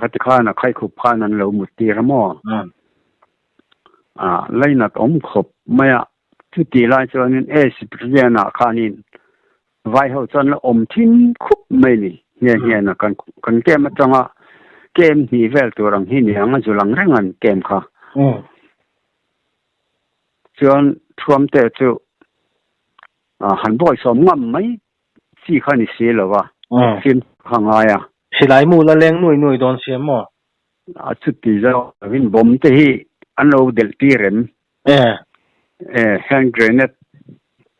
Khati khan a khaikhup khan an lo mut tir a maw? A lainat awm khawp mai a. Chuti lai chuanin AS President-ah khanin vai ho chuan la awm thin khup mai ni. Nghe nghe na kan kan kem atanga kem hnih vel tur ang hi ni ang a zu lang reng an kem kha. Chuan Thuamte chu han bawisawm ngam mai chi kha ni si lo a, fim kha ngai a. Silai mu la leng nuai nuai dawn si em maw? A chuti zawk lovin bomb te hi an lo delh tir em? E, hand grenade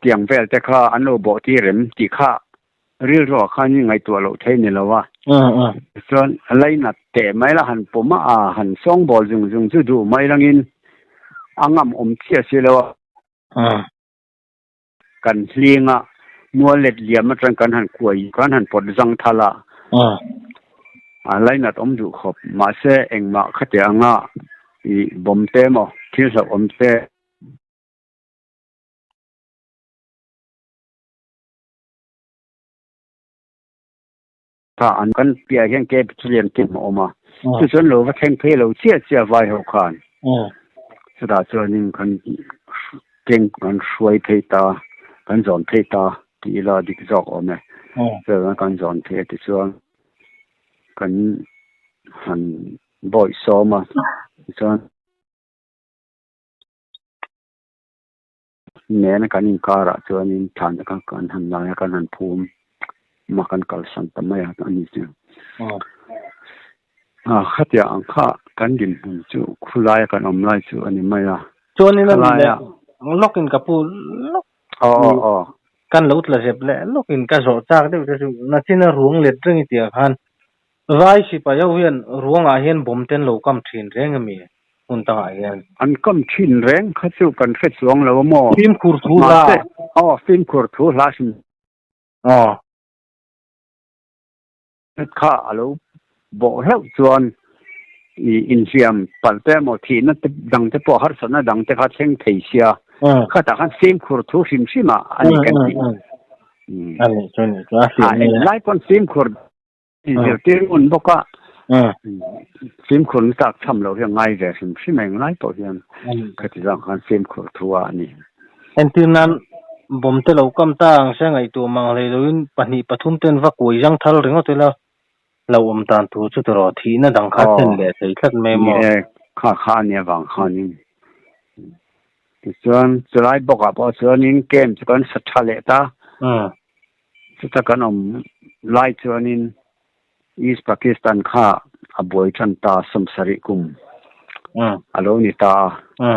tiang vel te kha an lo bawh tir em tih kha rilru ah khan in ngaihtuah loh thei ni lo a. Chuan lainat teh mai la han pawm a, han sawngbawl zung zung chu duh mai langin a ngam awm chiah si lo a. Kan hling a, mual let liam atang kan han kuai, kan han pawt zang thal a, a lainat awm duh khawp. Mahse, engmah khati anga i bawm te emaw, thil hlauhawm te. Kha an kan piah hian ke Pathian tim a awm a, chu chuan lo va thleng phei lo chiah chiah vai ho khan chutah chuanin kan keng kan hruai phei ta, kan zawn phei ta tih ila dik zawk awm e. Chuan kan zawn phei a tichuan kan han bawih sawm a, tichuan. Nena kan inkarah chuanin thlan te kha kan han lai a, kan han phum a, kan kalsan ta mai a a ni chu. A khatiang ang kha kan dinhmun chu khulaia kan awm lai chu a ni mai a. Chuanin a ni leh lawkin ka pu lawk kan lo tla zep leh lawkin ka zawh chak deuh te chu nachina ruang let reng i tih ah khan Vai sipai ho hian ruangah hian bawm ten lo kam thin reng ami hmun tangah hian? An kam thin reng kha chu kan hre chuang lo a maw? Fimkhur thu hla. Mahse, aw fimkhur thu hla hrim. Aw. Kha a lo bawh hlauh chuan i inhliam palh te emaw thihna te dang te pawh harsatna dang te kha thleng thei sia. Khatah khan fimkhur thu hrim hrim ah a ni kan tih. A nih chu a nih chu a hliam mai a. Englai pawn fimkhur Zirtir ngun bawk a, fimkhur na tak cham loh hi a ngai ve hrim hrim eng lai pawh hian khati zang khan fimkhur thu a a ni. Entir nan bawm te lo kam ta ang se ngaihtuah mang hlei loin pahnih pathum ten va kuai zang thal ringawt ila lo awm dan tur chu tiraw thihna dang kha thlen leh thei tlat mai maw? Ni e, kha kha a nia vang khanin tichuan chulai bawkah pawh chuanin camp chu kan sa tha leh ta. Chuta kan awm lai chuanin East Pakistan kha a buai tan ta sawmsarih kum a lo ni ta a.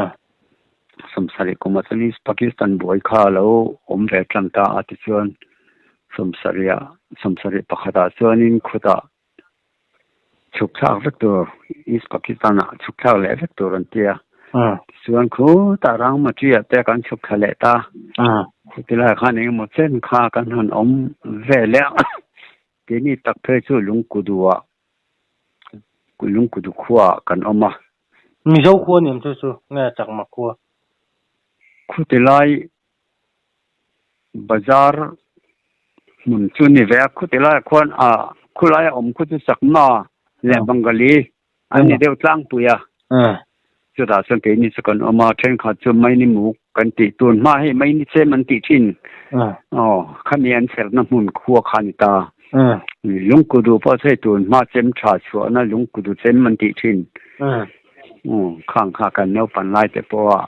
Sawmsarih kumah chuan East Pakistan buai kha a lo awm ve tan ta a tichuan sawmsarih sawmsarih pakhatah chuanin khutah chhuk thlak vek tur East Pakistan ah chhuk thlak leh vek tur an ti a. Tichuan khutah Rangmati ah te kan chhuk thla leh ta. Khutih khan engemaw chen kha kan han awm ve leh a. Keini tak phei chu Lungkudu ah Lungkudu khua ah kan awm a. Mizo khua ni awm chu chu nge Chakma khua? Khuti lai Bazar hmun chu ni ve a, khuti laiah khuan ah khulaia awm khu chu Chakma leh Bengali an ni deuh tlangpui a. Chutah chuan keini chu kan awm a, thenkhat chu Maini muk kan tih tun hma hei Maini chem an tih thin. Aw, khami an chherna hmun khua kha a ni ta. Lungkudu pawh chu hei tun hma chem tha chhuahna lungkudu chem an tih thin. Khang kha kan naupan lai te pawha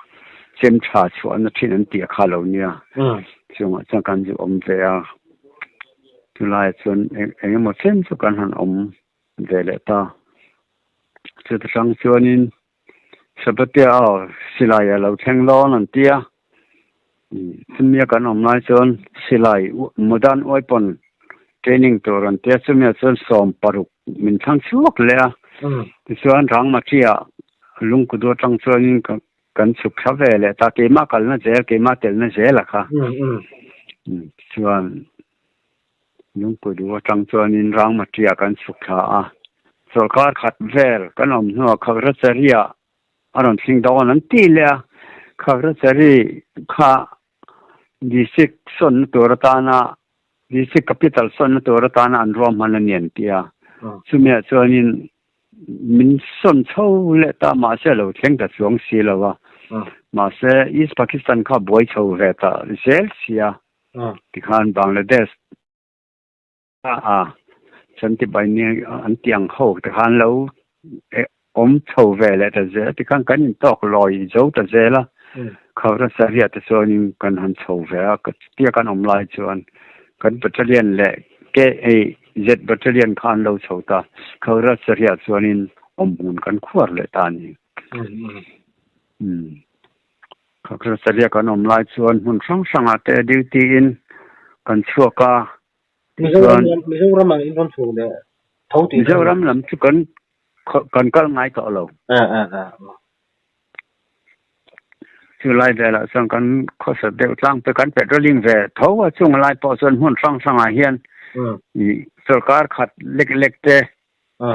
chem tha chhuahna thin an tih kha lo nia. Chungah chuan kan zu awm ve a, chulaiah chuan eng emaw chen chu kan han awm ve leh ta. Chuta tang chuanin Sabatia aw silai a lo thleng dawn an ti a, chumia kan awm lai chuan silai modern weapon training tur an ti a, chumia chuan 60 min thlang chhuak leh a, tichuan Rangmati-ah lungkudu atang chuanin kan chhuk thla ve leh ta, keimah kalna zel, keimah telna zel a kha. Tichuan lungkudu atang chuanin Rangmati-ah kan chhuk thla a, sawrkar khat vel kan awm hnuah Khagrachari-ah a rawn thleng dawn an ti leh a, Khagrachari kha District sawnna tur atana District Capital sawnna tur atana an ruahman a ni an ti a, chumiah chuanin. min sawn chho leh ta mahse a lo thleng ta chuang si lo a. Mahse East Pakistan kha buai chho ve ta zel sia tikhan Bangladesh a chuan ti bai ni an ti ang ho tikhan lo awm chho ve leh ta zel tikhan kan intawk lawi zo ta zel a. Khawra Sariah te chuanin kan han chho ve a, tia kan awm lai chuan kan battalion leh KAZ battalion kha an lo chho ta. Khawra Sariah chuanin awmhmun kan khuar leh ta a ni. Khawra Sariah kan awm lai chuan hmun hrang hrangah te duty in kan chhuak a. Mizoram Mizoram ang in rawn chho leh tho tih. Mizoram lam chu kan kan kal ngai tawh lo. Chu lai velah chuan kan khawsa deuh tlang pe kan patrolling ve tho a chung lai pawh chuan hmun hrang hrangah hian sorkar khat lek lek te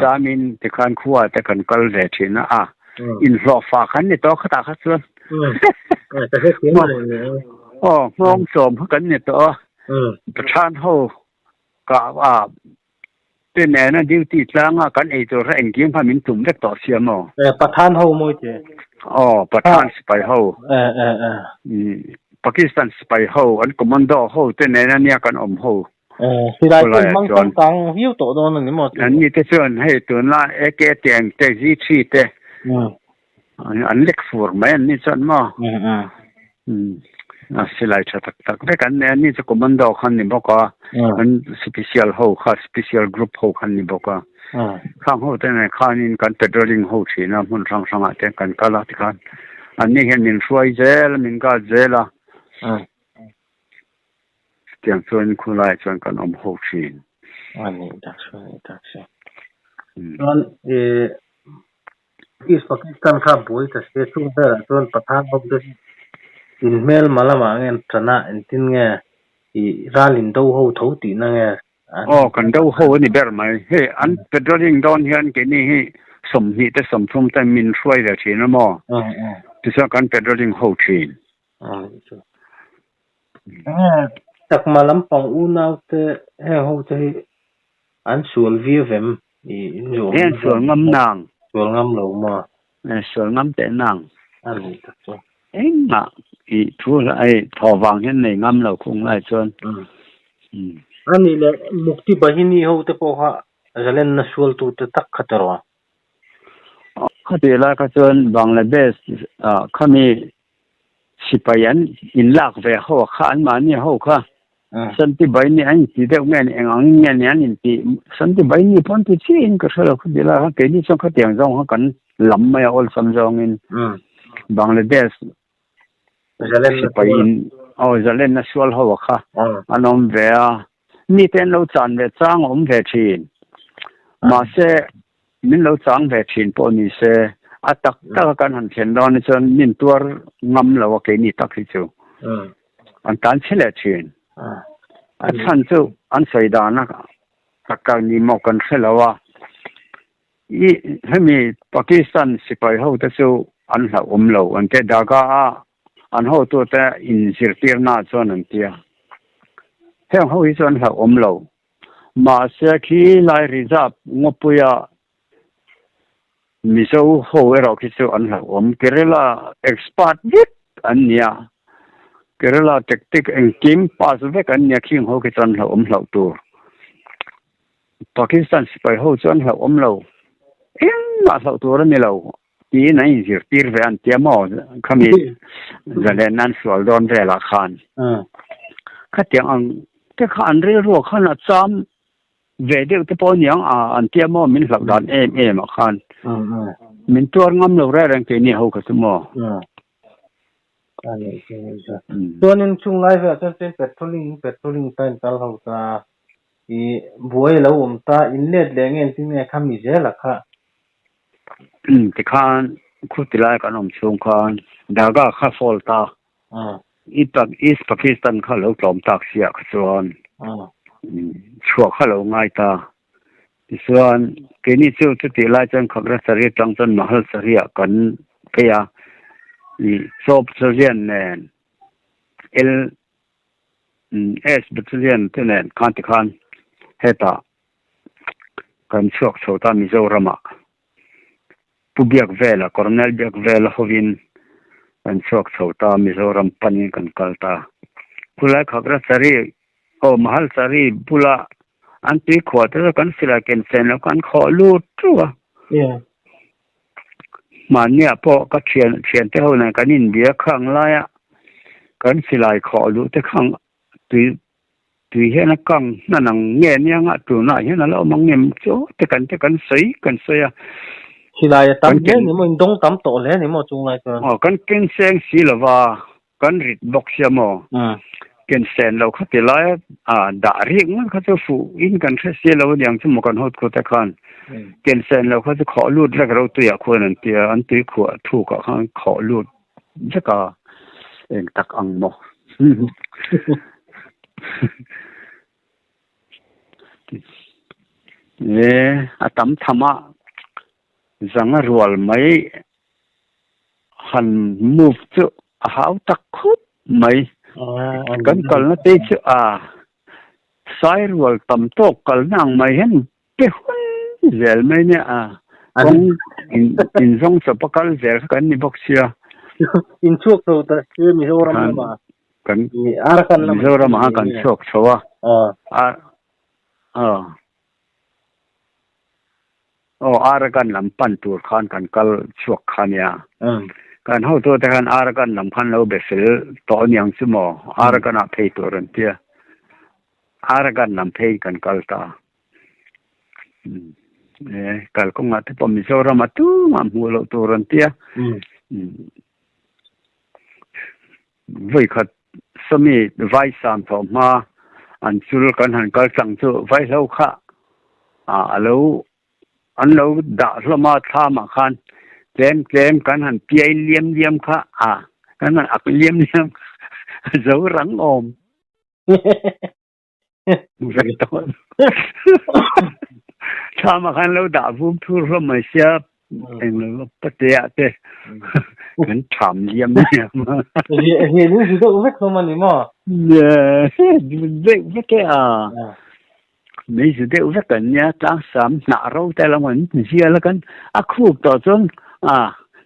chamin tikhan khua te kan kal ve thin a a inhlawh fa khan ni tawh khatah kha chuan aw nghawng sawm kha kan ni tawh a Pathan ho ka a Te nena duty tlanga kan ei tur kha engkim kha min tum vek tawh sia maw? Eh, Pathan ho mawi te. Aw, Pathan sipai ho. Eh, eh, eh. Pakistan sipai ho, an commando ho te nena nia kan awm ho. Eh, silai ten mang chang tang viau tawh dawn a ni maw? An ni te chuan hei tunla AK tiang te Z3 te. An lek fur mai an ni chuan maw? A silai tha tak tak vek an nei a, ni chu commando khan ni bawk a, an special ho kha special group ho khan ni bawk a. Khang ho te nen khanin kan patrolling ho thin a, hmun hrang hrangah te kan kal a tikhan an ni hian min hruai zel a, min guard zel a. Chutiang chuan khulaiah chuan kan awm ho thin. A ni tak chu, a ni tak chu. Chuan East Pakistan kha buai ta se chung velah chuan Pathan ho te hi in hmelma lamah nge an tan a, engtin nge i ral in do ho tho tihna nge an. Aw kan do ho a ni ber mai. Hei an patrolling dawn hian keini hi 20 te 30 te min hruai ve thin a maw? Tichuan kan patrolling ho thin. Chakma lampang unau te heng ho te hi an sual viau em? Heng sual ngam nang. Sual ngam lo maw? Sual ngam teh nang. A ni tak chu. Engmah i thu ai thaw vang hian nei ngam lo khung lai chuan. A nih leh Mukti Bahini ho te pawh kha zalenna sualtu te tak kha tawh a? Khatih lai kha chuan Bangladesh ah khami Sipai an inlak ve ho kha anmahni ho kha Santi Baini an inti deuh nge ni eng angin nge ni an inti Santi Baini pawh an ti chiahin ka hre lo kha ti lai kha keini chuan khatiang zawng kha kan lam mai a awlsam zawngin Bangladesh sipai in aw zalenna sual ho kha an awm ve a mite an lo chan ve chang a awm ve thin mahse Min lo chang ve thin pawh ni se, a tak tak a kan han thlen dawn hi chuan min tuar ngam lo a keini tak hi chu. An tan chhe leh thin. A chhan chu an sawi dan a tak tak ni maw kan hre lo a. I hemi Pakistan sipai ho te chu an hlauhawm lo an ti a, Dhaka a an hotute inzirtirna chuan an ti a. Heng ho hi chu an hlauhawm lo. Mahse khi lai reserve ngawpuia Mizo ho erawh khi chu an hlauhawm. Kerala expert vek an nia. Kerala tactic engkim pass vek an nia khing ho khi chu an hlauhawm hlauh tur. Pakistan sipai ho chu an hlauhawm lo. Engmah hlauh tur a ni lo tiin an inzirtir ve an tia maw khami zalen nan sual dawn velah khan khatiang ang te kha an rilru ah khan a cham ve deuh te pawh aniang a an tia maw min hlauh dan em em ah khan min tuar ngam lo reng reng keini ho kha chu maw. Chuanin chung lai velah chuan chuan patrolling patrolling time kal ho ta i buai a lo awm ta in let leh nge engtin nge khami zela kha. Tikhan khuti lai kan awm chhung khan Dargah kha fall ta. East Pakistan kha lo tlawm tak siah kha chuan chhuah kha lo ngai ta. Tichuan keini chu chutih lai chuan Khagrasari atang chuan Mahalsari ah kan phei a. Chawp Chawlian nen L S Battalion te nen khan tikhan hetah kan chhuak chho ta Mizoramah. Pu Biakvela, Colonel Biakvela hovin kan chhuak chho ta, Mizoram panin kan kal ta. Khulai Khagrachari aw Mahalchari bula an tui khuah te chu kan silai ken chen lo kha an khawh lut ṭeuh a. Mahniah pawh ka thian thiante ho nen kan inbia khang laia kan silai khawh luh te khang tui tui hian a kang hnan ang nge nia ngah tunah hian a lo awm ang em chu te kan te kan sawi kan sawi a. Silai a tam hle ni maw indawng tam tawh hle ni maw chunglai chuan. Aw kan ken seng si lova kan rit bawk sia maw ken sen lo kha ti lai a dah rik ngawt kha chu fuh in kan hre si lo aniang chu maw kan hawt khute khan ken sen lo kha chu khawh lut vek ro tuiah khuan an tia an tui khuah thukah khan khawh lut vek a eng tak ang maw e a tam tham a zanga rual mai han move chu a hau tak khawp mai. Kan kalna te chu a sai rual tam tawk kalna ang mai hian pe hun zel mai nia a kawng in zawng chawp a kal zel kha kan ni bawk sia. In chhuak chho ta si Mizoram lamah. Kan Mizoram ah kan chhuak chho a. Aw, Arakan lam pan tur khan kan kal chhuak kha nia. Kan hotute khan Arakan lam khan lo be fel tawh aniang chu maw? Arakan ah phei tur an tia. Arakan lam phei kan kal ta. E, kalkawngah te pawh Mizoram a tumah hmuh loh tur an tia. Vawikhat sawmi vai sam thawh hma an chul kan han kal tlang chu vaihlo kha a lo an lo dah hlawm a thlamah khan tlem tlem kan han piai liam liam kha a kan han ak liam liam kha zo rang awm. Thlam ah khan lo dah vum thur hlawm mai sia eng lo patea te kan tham liam liam. Rian in zu deuh vek hlawm a ni maw? Deuh vek e a. Mei zu deuh vek an nia tlangsam hnah ro te lam an zial a kan a khup tawh chuan a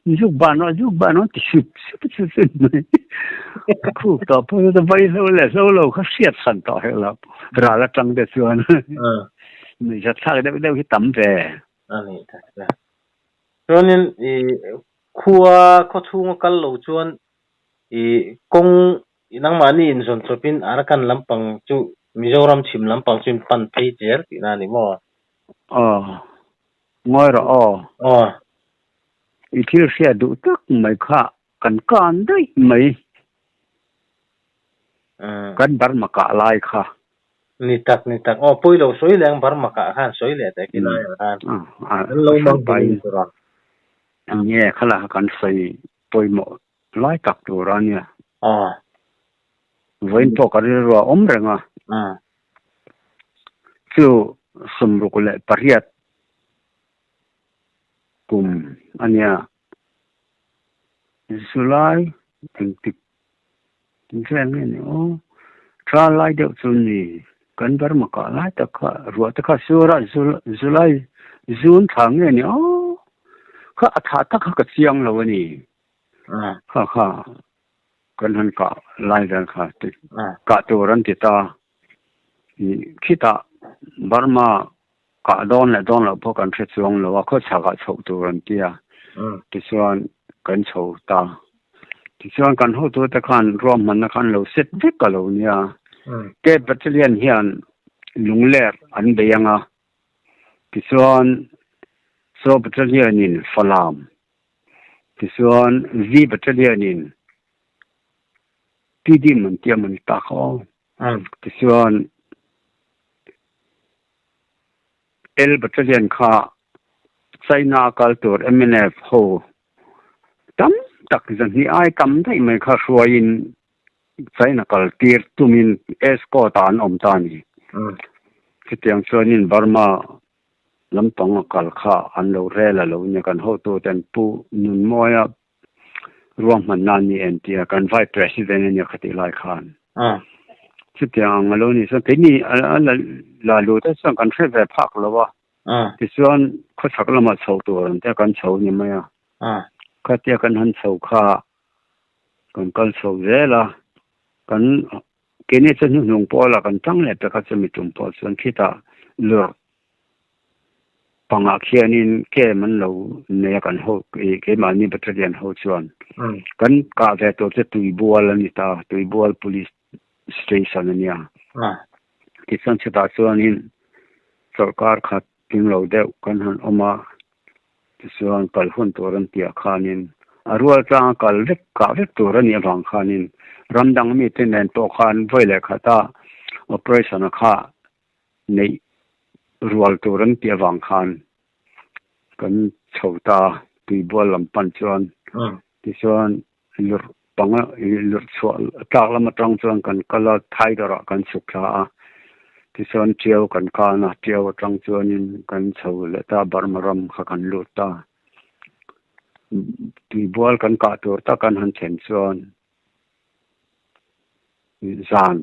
Zuk ban rawh, zuk ban rawh ti sup sup sup sup mai. Ka khuk tawh pawh chu vai hlo leh hlo lo kha hriat hran tawh hek lo. Ral atang te chuan nuihzat thlak deuh deuh hi tam ve. A nih tak tak. Chuanin i khua khaw chhunga kal lo chuan i kawng i nangmahni inzawn chawpin Arakan lampang chu Mizoram chhim lampang chu in pan phei zel tihna a ni maw? Aw, ngawi rawh aw. Aw. I thil hriat duh tak mai kha kan kan daih mai. Kan Burma kah lai kha. Ni tak, ni tak. Aw, pawi lo sawi leh ang Burma kah khan sawi leh teh khi laiah khan. Kan lo mang hming tur a. Nge kha la kan sawi pawimawh lai tak tur a nia. Aw. Vawiin pawh ka rilru a awm reng a. Chu 68 kum a nia. Zulai engtik vel nge ni aw? Tha lai deuh chu ni. Kan Burma kah lai tak kha ruah te kha sur a Zulai zun thla nge ni aw? Kha a thah tak kha ka chiang lo a ni. Kha kha kan han kah lai vel kha kah tur an ti ta. Khitah Burma Kah dawn leh dawn loh pawh kan hre chuang lo a, khawchhakah chhoh tur an ti a, tichuan kan chho ta. Tichuan kan hotute khan ruahmanna khan lo set vek a lo nia. Cape Battalion hian lungler an bei ang a, tichuan Saw Battalion-in Falam, tichuan V Battalion-in Tidim an tia maw ni ta kha aw. Tichuan L Battalion kha China kal tur mnf ho tam tak zahnih ai tam daih mai kha hruaiin China kal tir tumin escort ah an awm ta a ni. Chutiang chuanin Burma lampang a kal kha an lo rel a lo nia kan hotuten Pu Nunmawia ruahmanna a ni em tia kan Vice President a nia khatih lai khan. Chutiang ang a lo ni chuan keini a la lut a chuan kan hre ve phak lo a. Tichuan khawchhak lamah chho tur an tia kan chho ni mai a. Khatia kan han chho kha kan kal chho zel a, kan keini chu hnuhnung pawlah kan tang leh ta kha chumi tum pawh chuan khitah lawr pangah khianin camp an lo nei a kan ho keimahni battalion ho chuan kan kah ve tur chu Tuibual a ni ta, Tuibual police station a nia. Tichuan chutah chuanin sawrkar khat tling lo deuh kan han awm a, tichuan kal hun tur an tih ah khanin a rual tlanga kal vek kah vek tur a nih avang khanin ram dang mite nen pawh khan vawi leh khata operation a kha neih rual tur an tih avang khan kan chho ta tuibual lam pan chuan tichuan lurh panga lurh chhuah tlak lam atang chuan kan kal a Thaidarh ah kan chhuk thla a tichuan Tiau kan kan a Tiau atang chuanin kan chho leh ta Burma ram kha kan lut ta tuibual kan kah tur tak an han thlen chuan zan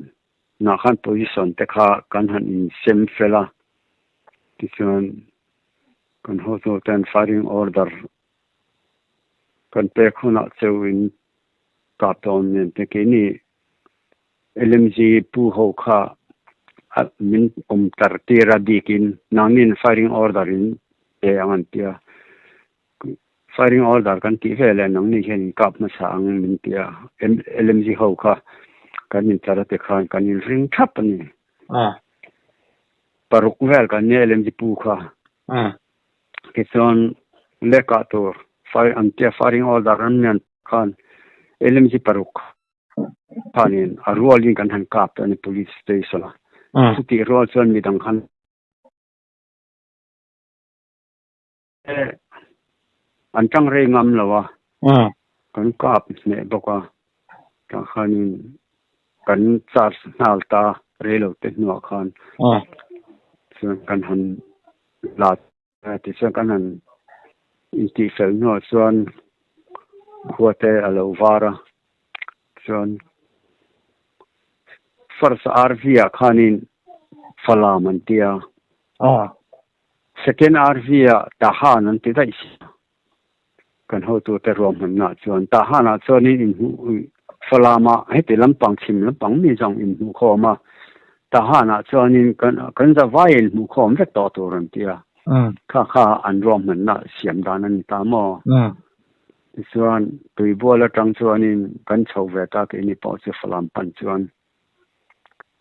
nah khan position te kha kan han insem fel a tichuan kan hotu ten firing order Kan pek hunah cheu in kap dawn nen te keini LMG pu ho kha min awm tar tir a bikin nangnin firing order in pe ang an tia. Firing order kan tih vel e nangni hian in kap hmasa ang min tia LMG ho kha kan in tar a ti khan kan in ring thap a ni. Paruk vel kan nia LMG pu kha. Tichuan lehkah tur fire an tia firing order an nian khan LMG paruk khanin a rualin kan han kap ta a ni police station a. Chutih rual chuan midang khan an tang rei ngam lo a, kan kap hneh bawk a, tah khanin kan charge nghal ta rei lo te hnuah khan chuan kan han la tichuan kan han intihfel hnuah chuan khua te a lo var a chuan first RV ah khanin Falam an ti a second RV ah Tahan an ti daih si a kan hotute ruahmanna chuan Tahan ah chuanin inhmuh Falam ah heti lampang chhim lampang mi zawng inhmuh khawm a Tahan ah chuanin kan kan zavai inhmuh khawm vek tawh tur an ti a kha kha an ruahmanna siam dan a ni ta maw? Tichuan tuibual atang chuanin kan chho ve ta keini pawh chu Falam pan chuan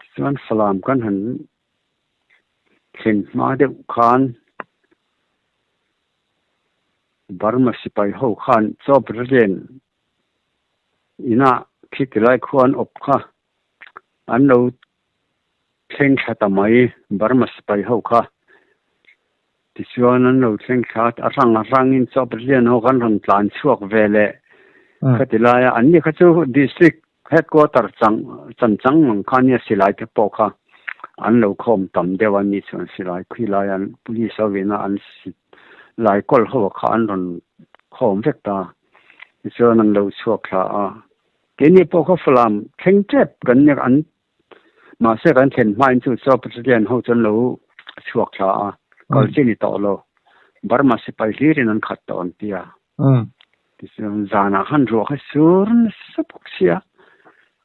tichuan Falam kan han thlen hma deuh khan Burma sipai ho khan chaw President inah khi tilai khuan awp kha an lo thleng thla ta mai Burma sipai ho kha tichuan an lo thleng thla a rang a rangin chaw President ho khan rawn tlan chhuak ve leh khati laia an ni kha chu district headquarter chang chan chang ang kha nia silai te pawh kha an lo khawm tam deuh a ni chuan silai khi lai an police ho ina an lai kawl ho kha an rawn khawm vek ta tichuan an lo chhuak thla a keini pawh kha falam thleng tep kan nia an mahse kan thlen hmain chu chaw president ho chuan lo chhuak thla a kal chi ni tawh lo Burma sipai hlirin an khat tawh an tia tichuan zanah khan ruah kha sur nasa bawk sia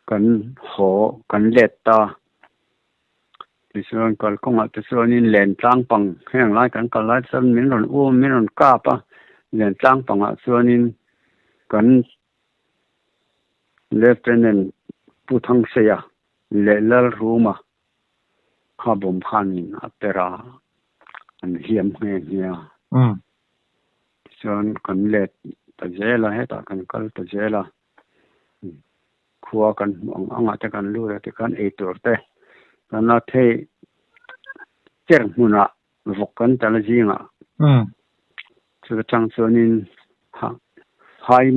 kan haw kan let ta Tichuan kalkawngah te chuanin len tlang pang heng lai kan kal lai chuan min rawn um min rawn kap a, len tlang pangah chuanin kan Lieutenant Pu Thangseia leh Lalruma kha bawm khanin a per a, an hliam nghe nghe a. Tichuan kan let ta zel a, hetah kan kal ta zel a. Khua kan hmuh ang angah te kan lut a tikhan ei tur te kan la thei cher hmunah vawk kan tal a zingah chu atang chuanin hai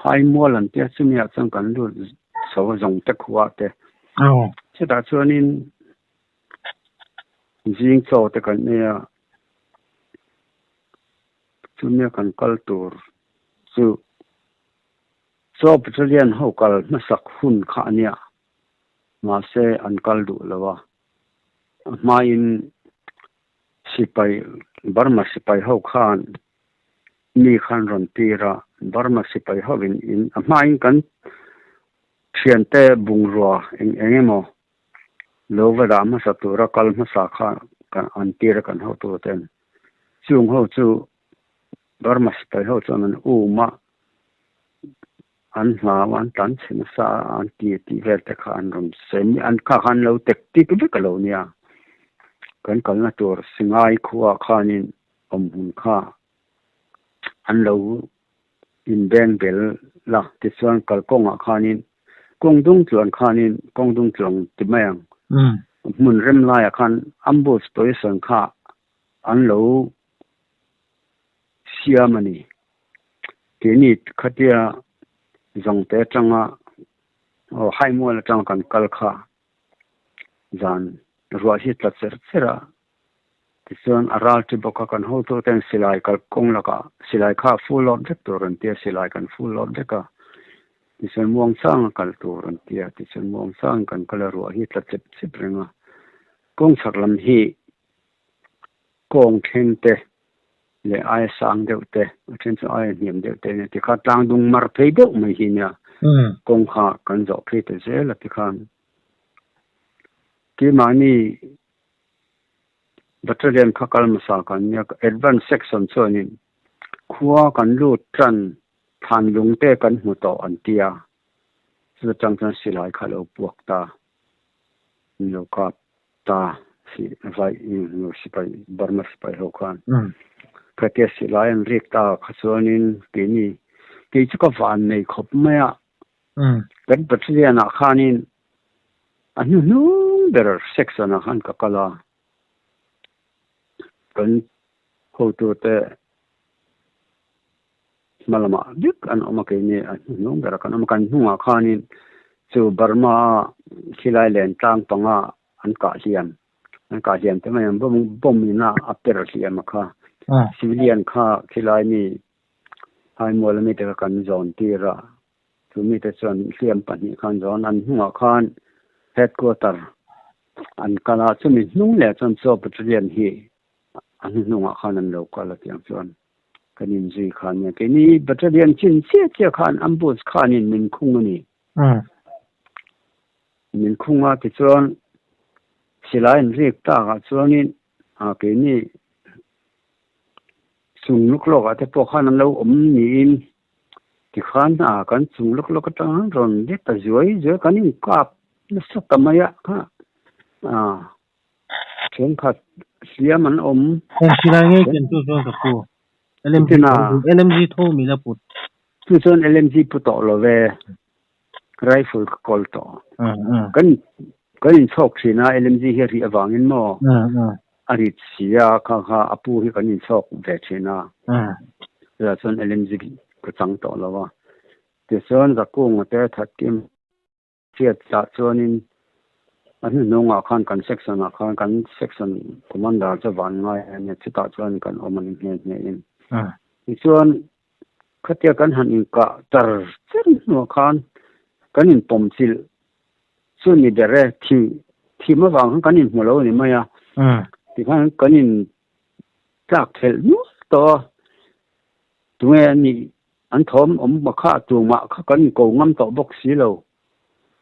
hai mual an tia chumi ah chuan kan lut chho a zawng te khua te chutah chuanin zing chaw te kan nei a chumi a kan kal tur chu. Chaw Battalion ho kal hmasak hun kha a nia, mahse an kal duh lo a, a hmain sipai Burma sipai ho khan mi khan rawn tir a, Burma sipai ho in in a hmain kan thiante bungrua eng eng emaw lo va dah hmasa tura kal hmasa kha kan an tir a kan hotu ten. Chung ho chu Burma sipai ho chuan an um a, an hlau a, an tlan chhe nasa a, an ti tih vel te kha an rawn sawi an kha khan lo tek tik vek a lo nia. Kan kalna tur Singai khuaah khanin awm hun kha an lo inbeng bel la, tichuan kalkawngah khanin kawng dung tluan khanin kawng dung tluang ti mai ang hmun rem laiah khan ambush position kha an lo siam a ni. Keini khatia zawngte atanga aw Haimual atanga kan kal kha zan ruah hi tla cher cher a, tichuan a ral ṭi bawk a, kan hotuten silai kalkawng lakah silai kha full load vek tur an tia, silai kan full load vek a, tichuan muangchanga kal tur an tia, tichuan muangchangin kan kal a, ruah hi tla chep chep reng a, kawng chhak lam hi kawng thleng te leh aia sang deuh te, a then chu aia hniam deuh te ania tikhan tlang dung mar phei deuh mai hi nia kawng kha kan zawh phei ta zel a tikhan keimahni battalion kha kal hmasa kan nia advance section chuanin khua kan lut tan thlan lung te kan hmu tawh an tia chu atang chuan silai kha a lo puak ta an lo kap ta si vai sipai Burma sipai ho khan khatia silai an rik ta kha chuanin keini kei chu ka van nei khawp mai a kan battalion ah khanin a hnuhnung ber section ah khan ka kal a kan hotute hma lamah vek an awm a keini a hnuhnung berah kan awm a kan hnungah khanin chu Burma a khilai len tlang panga an kah hliam an kah hliam te mai ang bomb bomb in a a per hliam a kha civilian kha khilai mi haimual ami te kha kan zawn tir a chu mite chuan hliam pahnih khan zawn an hnungah khan headquarter an kal a chumi hnung leh chuan chaw battalion hi a hnuhnungah khan an lo kal a tiang chuan. Kan inzui kha ania. Keini battalion chin chiah chiah khan ambush khanin min khung a ni. Min khung a tichuan silai an rik takah chuanin keini chung lawk lawkah te pawh khan an lo awm niin tikhan kan chung lawk lawk atang rawn let ta zuai zuai kan inkap nasa ta mai a kha. Thenkhat hliam an awm. Heng silai ngei ken chu chuan ka pu. LMG LMG tho mi la put. Chu chuan LMG pu tawh lo ve. Rifle ka kawl tawh. Kan kan inchhawk thin a LMG hi a rih avangin maw a rit si a kha kha a pu hi kan inchhawk ve thin a. Chutah chuan LMG ka chang tawh lo a. Tichuan Zakunga te Thatkim Hriat tah chuanin a hnuhnungah khan kan section ah khan kan section commander chu van ngai a nia chutah chuan kan awm a ni nghe nghe in. Tichuan khatia kan han inkah tar cher hnuah khan kan inpawm chilh chu ni ber e thi thim avang khan kan inhmu lo a ni mai a. Tikhan kan in tlak thelh nual tawh a tunge a nih An thawm awm hma kha tumah kha kan ko ngam tawh bawk si lo.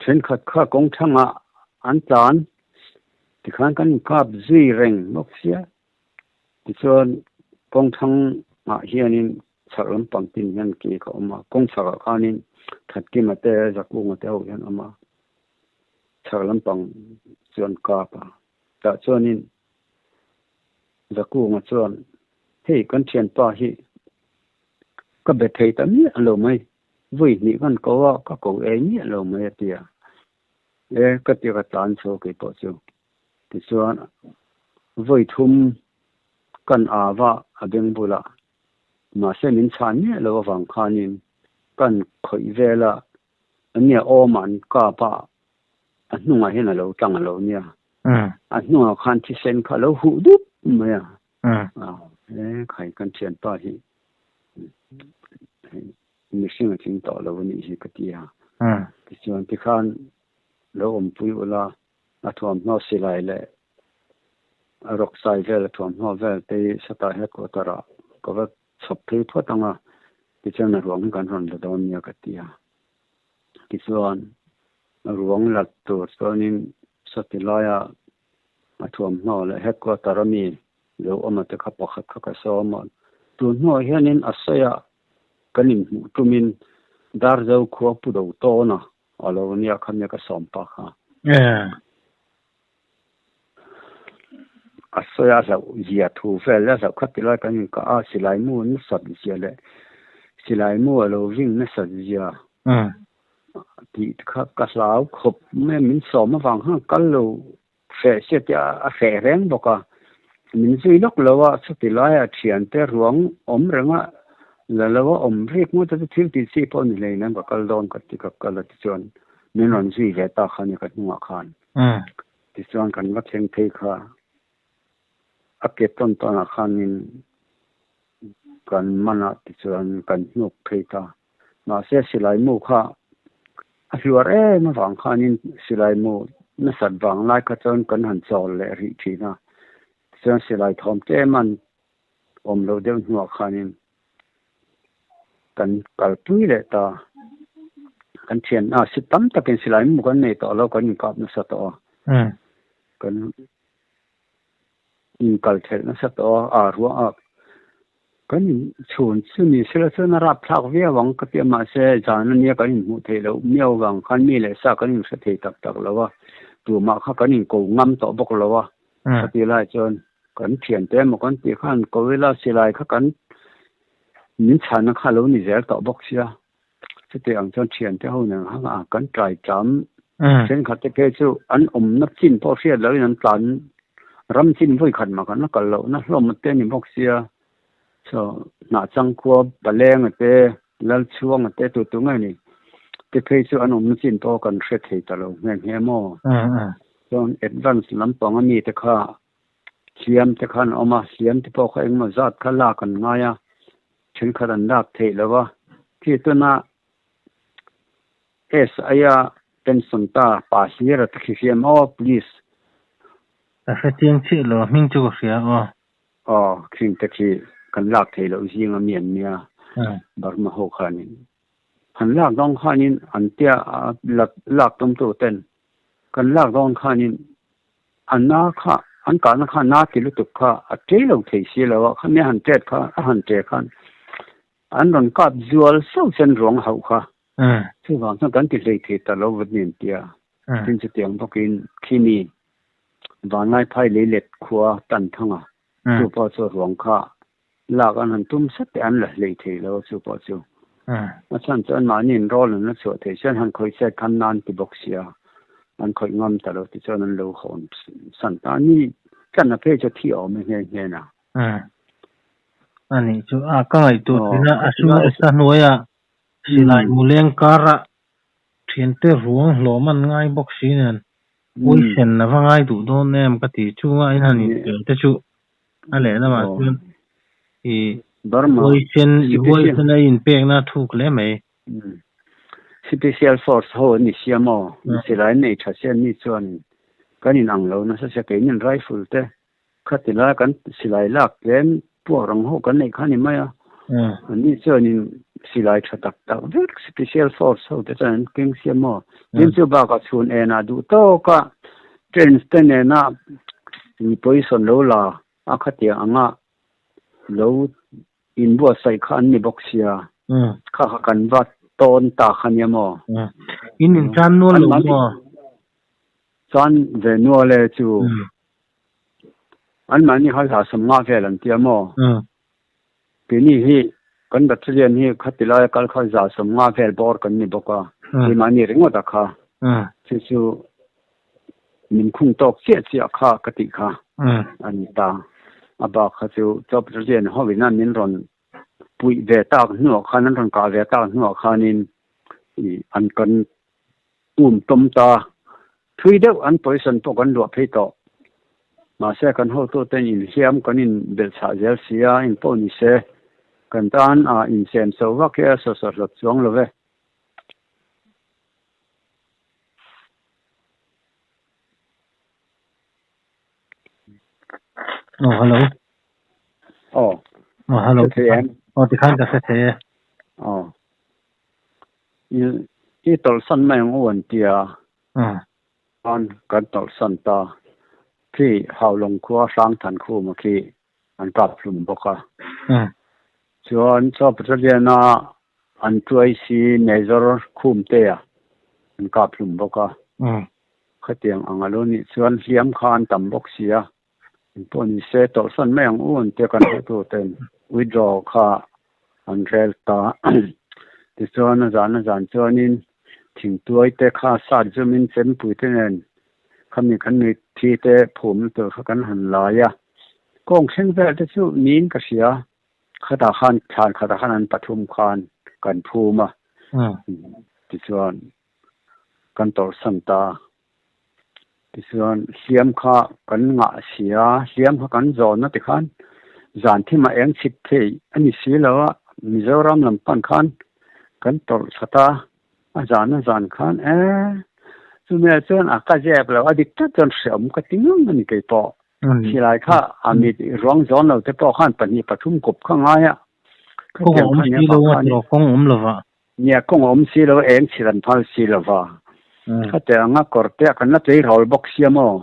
Thenkhat kha kawng thangah an tlan tikhan kan inkap zui reng bawk sia. Tichuan kawng thangah hianin chhak lampang tin hian ke ka awm a, kawng chhakah khanin Thatkima te Zakunga te ho hian awm a, chhak lampang chu an kap a. Tah chuanin Zakunga chuan hei kan thianpa hi Ka be thei ta miah lo mai, vawi hnih kan ko a, ka ko ei miah lo mai a ti a. E, ka ti ka tlan chho kei pawh chu. Tichuan, vawi thum kan au a, a beng bulah. Mahse min chhan miah lo avang khanin kan khawih vel a, ania awmah an kap a, a hnungah hian a lo tlang a lo nia. A hnungah khan thisen kha a lo huh dup mai a. He khai kan thianpa hi mihring a tling tawh lo a nih hi ka ti a. Tichuan tikhan lo awmpui ula a thuamhnaw silai leh Rawksai vel a thuamhnaw vel te hi sawtah headquarter ah ka va chhawp phei phawt ang a, tichuan a ruang hi kan rawn la dawn nia ka ti a. Tichuan ruang la tur chuanin sawti laia a thuamhnaw leh headquarter a mi lo awm a te kha pakhat kha ka sawm a. Tun hnuah hianin a sawiah kan inhmuh tumin Darzo khua pu do tawn a a lo nia kha nia ka sawm pa kha. A sawi a hlauh zia thu vel a hlauh khat tilai kan inkah a, silai mu nasat zia leh silai mu a lo ring nasat zia tih te kha ka hlau khawp mai a, min sawm avang khan kal lo hreh sia tih a hreh reng bawk a, min zui lawk lo a, chuti laia thiante ruang awm reng a la lo a awm rik ngawt a chu thil tih chi pawh ni hleinem ka kal dawn ka ti ka kal a tichuan min rawn zui ve ta kha nia ka hnungah khan. Tichuan kan va thleng phei kha a ke tawn tawnah khanin kan man a tichuan kan hnuk phei ta. Mahse silai mu kha a hluar em avang khanin silai mu nasat vang lai kha chuan kan han chawl leh rih thin a. Tichuan silai thawm tlem an awm loh deuh hnuah khanin Kan kalpui leh ta. Kan thian a si tam takin silai mu kan nei tawh lo kan inkap nasa tawh a. Kan inkal thelh nasa tawh a, a ruah a kan inchhun chu ni sela chuan a rapthlak viau ang ka ti a mahse zan ania kan inhmuh theih loh miau vang khan mi leh sa kan inhre thei tak tak lo a, tumah kha kan inko ngam tawh bawk lo a ka ti lai chuan Kan thiante emaw kan tih khan Kawila silai kha kan min chhanna kha lo ni zel tawh bawk sia. Chuti ang chuan thiante ho nen khan a kan trai tam. Thenkhat te phei chu an awmna chin pawh hriat lohin an tlan ram chin vawi khat mah khan a kal lohna hlawm te a ni bawk sia. So Hnahchang khua Palenga te Lalchhuanga te tu tu nge ni te phei chu an awmna chin pawh kan hre thei ta lo nghe nghe maw. Chuan advance lampang a mi te kha Hliam te khan a awm a, hliam te pawh kha engemaw zat kha lak an ngai a, thenkhat an lak theih lo a. Khi tuna SI a pension ta pa hlir a ti khi hliam aw please. Ka hre chiang chiah lo, a hming chu ka hria aw. Aw, khing te khi kan lak theih loh zing a mi an nia, Burma ho khanin. Han lak dawn khanin an tia lak tumtu ten kan lak dawn khanin A na kha, an kahna kha na ti lutuk kha a ṭe lo thei si lo a, khami a han ṭet kha, a han ṭe khan an rawn kap zual sauh sen ruang hauh kha. Chuvang chuan kan ti hlei thei ta lo vat nen tia. Tin chutiang bawkin khimi Vanlaiphai leilet khua Tanthanga chu pawh chu ruang kha lak an han tum sat te an la hlei thei lo a chu pawh chu. A chhan chu anmahni in rawl an la chhuah thei chuan han khawih chet khan nan ti bawk sia an khawih ngam ta lo ti chuan an lo hawn san ta a ni tlan a phei chu thi awm e nghe nghe na. A nih chu a ka ngaihtuah thin a a su sa hnuaia silai muleng kara thiante ruang hlawm an ngai bawk si nen uisen a va ngai duh dawn em ka ti chunga in han infiam te chu A lehlamah chuan i huaisen i huaisen a inpekna a thuk hle mai. Special force ho an ni sia maw? Silai an nei tha sia an ni chuan kan in ang lo nasa sia keinin rifle te khati lai kan silai lak tlem puak rang ho kan neih kha ni mai a. An ni chuanin silai tha tak tak vek special force ho te chuan an keng sia maw? Tin chu bakah chhun enah duh tawk a Trains te nena mi position lo la a khatiang anga lo inbuatsaih kha an ni bawk sia, kha kha kan va tawn ta kha nia maw? In inchan nual lo maw? Chan ve nual e chu. Anmahni kha hla sawmnga vel an tia maw? Keini hi kan battalion hi khati laia kal kha 150 vel bawr kan ni bawk a, keimahni ringawt a kha. Chu chu min khung tawk chiah chiah kha ka tih kha a ni ta. A bak kha chu chaw battalion hovin a min rawn puih ve tak hnuah khan an rawn kah ve tak hnuah khanin an kan um tawm ta. Thui deuh an position pawh kan luah phei tawh. Mahse kan hotuten inhliam kan inbelhchhah zel si a, in pawh ni se kan tan a insem chho vak hi a sawsaw hlawt chuang lo ve. Aw hello. Aw. Aw hello. Hre thei em? Aw tikhan ka hre thei e. Aw. I i tawlhsan mai ang u an ti a. Chuan kan tawlhsan ta. Khi Haulawng khua Hrangthan khuma khi an kap hlum bawk a. Chuan chaw Battalion-a an tuai si Major Khumtea an kap hlum bawk a. Khatiang ang a lo nih chuan hliam kha an tam bawk si a. Engpawh ni se tawlhsan mai ang u an tia kan hotuten withdraw kha an rel ta. Tichuan a zan a zan chuanin thingtuai te kha sat zumin chempui te nen khami kan mitthi te phumna tur kha kan han lai a. Kawng thleng vel te chu niin ka hria. Khatah khan thlan khatah khan an pathum khan kan phum a. Tichuan kan tawlhsan ta. Tichuan hliam kha kan ngah si a, hliam kha kan zawn a tikhan zan thim a eng chhit thei a ni si lo a, Mizoram lam pan khan kan tawlh that a, a zan a zan khan e chumi ah chuan a ka zep lo a dik tak chuan hreawm ka ti ngang a ni kei pawh. Silai kha a mit ruang zawn lo te pawh khan pahnih pathum kawp kha ngai a, Kawng a awm si lo a tiraw kawng awm lo va. Nia, kawng a awm si lo, eng chhit an phal si lo va. Khatiang anga kawr te a kan la tleirawl bawk sia maw?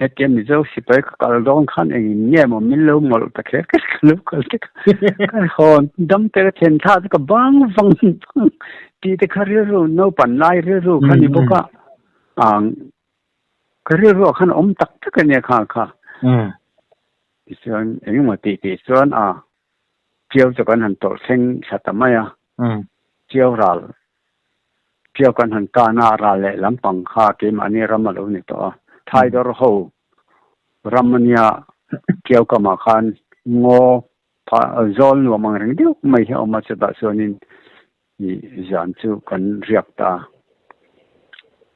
Hetia Mizo sipai ka kal dawn khan engin nge maw min lo mawlh ta kher kher ka lo kal te ka hawn dam te ka then thla chu ka bang vang vang tih te kha rilru naupan lai rilru kha ni bawk a, ang ka rilru ah khan a awm tak tak a nia kha kha. Tichuan engemaw tih tih chuan a Chiau chu kan han tawlh thleng thla ta mai a, chiau ral, chiau kan han tan a, ral leh lampang kha keimahni ram a lo ni tawh a, Thaidawr ho ram a nia, chiau kamah khan ngaw zawl nuam ang reng deuh mai hi a awm a, chutah chuanin ih zan chu kan riak ta a,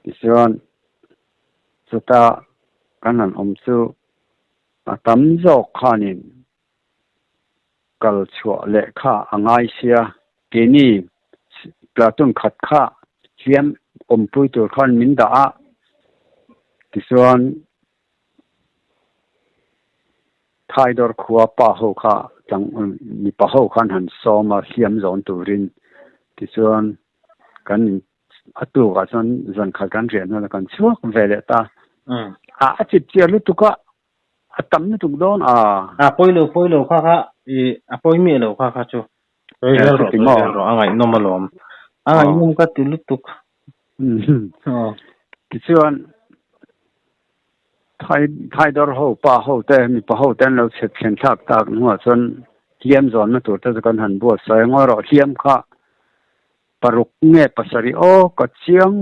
tichuan chuta kan han awm chu a tam zawk khanin Kal chhuah leh kha a ngai sia, keini platoon khat kha hliam awmpui tur khan min dah a, tichuan Thaidawr khua pa ho kha mipa ho khan han sawm a hliam zawn turin, tichuan kan a tukah chuan zan khat kan riah hnuah kan chhuak ve leh ta a, a chip chiar lutuk a. A tam lutuk dawn a. A pawi lo pawi lo kha kha i a pawi miah lo kha kha chu. Sawi zel rawh sawi zel rawh a ngaihnawm alawm. A ngaihnawm ka ti lutuk. Tichuan Thai Thaidawr ho pa ho te mipa ho te an lo chhep thlen thlak tak hnuah chuan hliam zawnna tur te chu kan han buatsawi a ngawi rawh hliam kha Paruk nge pasarih aw ka chiang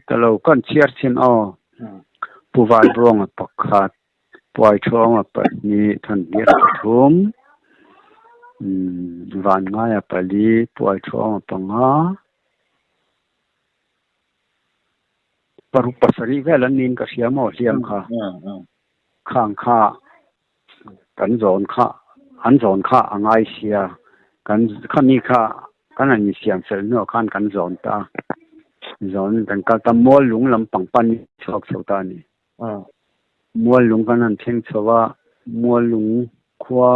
ta lo kan chhiar chhin aw. Pu Vanbuanga pakhat, Puaithuanga pahnih, Thanhira pathum, Vanngaia pali, Puaithuanga panga, paruk pasarih vel an niin ka hria maw hliam kha. Khang kha kan zawn kha an zawn kha a ngai sia kan khami kha kan han insiam fel hnuah khan kan zawn ta zawn kan kal ta mual lung lampang pan chhuak chho ta a ni mual lung kan han thleng chho a mual lung khua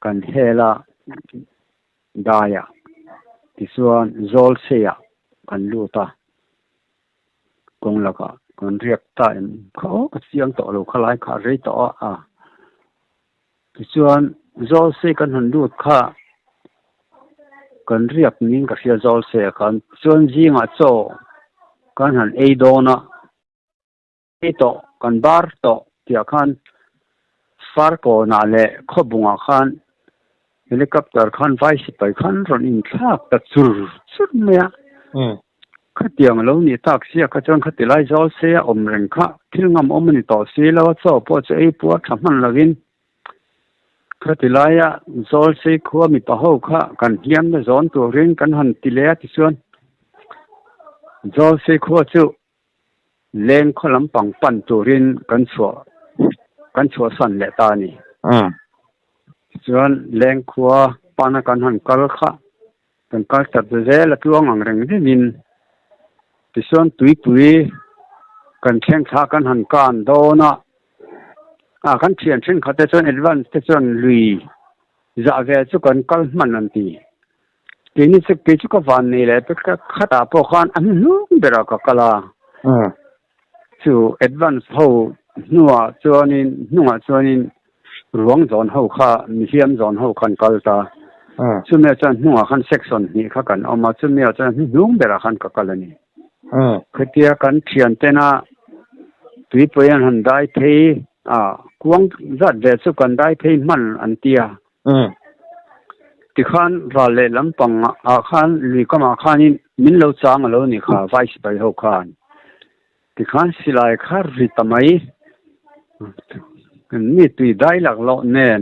kan hel a daiah tichuan zawl seiah kan lut a. Kawng lakah kan riak ta em kha aw ka chiang tawh lo kha lai kha a rei tawh a a tichuan Zawlse kan han lut kha kan riak niin ka hria Zawlse ah khan chuan zingah chaw kan han ei dawn a ei tawh kan bar tawh tih ah khan Farkawnah leh Khawbungah khan helicopter khan vai sipai khan rawn inthlak ta chur chur mai a. Khatiang a lo nih tak sia kha chuan khati lai zawl se a awm reng kha thil ngam awm a ni tawh si lo a, chaw pawh chu ei puar tha hman lovin khati laia zawl sei khua mipa ho kha kan hliam na zawn turin kan han ti leh a tichuan zawl sei khua chu Leng khaw lampang pan turin kan chhuah kan chhuahsan leh ta a ni. Tichuan leng khua pana kan han kal kha kan kal chat zel a tluang ang reng deuhin tichuan tuipui kan thleng thla kan han kan dawn a. A kan thian thenkhat te chuan advance te chuan lui zah ve chu kan kal hman an ti. Keini chu kei chu ka van nei leh pek a khatah pawh khan a hnuhnung berah ka kal a. Chu advance ho hnuah chuanin hnungah chuanin ruang zawn ho kha mihliam zawn ho khan kal ta. Chumia chuan hnungah khan section hnih kha kan awm a, chumia chuan hnuhnung berah khan ka kal a ni. Khatia kan thian tena tuipui an han dai phei a, kuang zat ve chu kan dai phei hman an ti a. Tikhan ral leh lampang ah khan lui kamah khanin min lo chang a lo ni kha vai sipai ho khan. Tikhan silai kha ri ta mai. Mi tui dai lak loh nen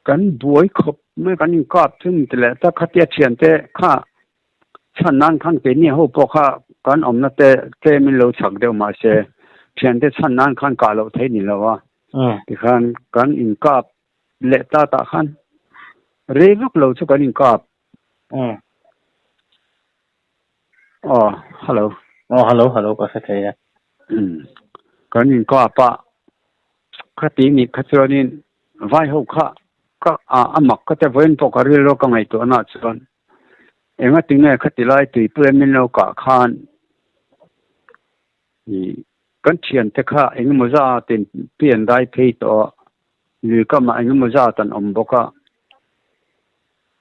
kan buai khawp mai kan inkap chu ni ti leh ta khatia thiante kha Chhan nan khan keini ho pawh kha kan awmna te tlem in lo chak deuh mahse thiante chhan nan khan kah loh theih ni lo a. Tikhan kan inkap leh ta tah khan rei vak lo chu kan inkap. Aw hello. Aw hello hello ka hre thei e. Kan inkap a khati nih kha chuanin vai ho kha ka a mak ka te vawiin pawh ka rilru ka ngaihtuahna chuan Engati nge khati lai tuipui a min lo kah khan ih kan thiante kha engemaw zat in tui an dai phei tawh a, lui kamah engemaw zat an awm bawk a,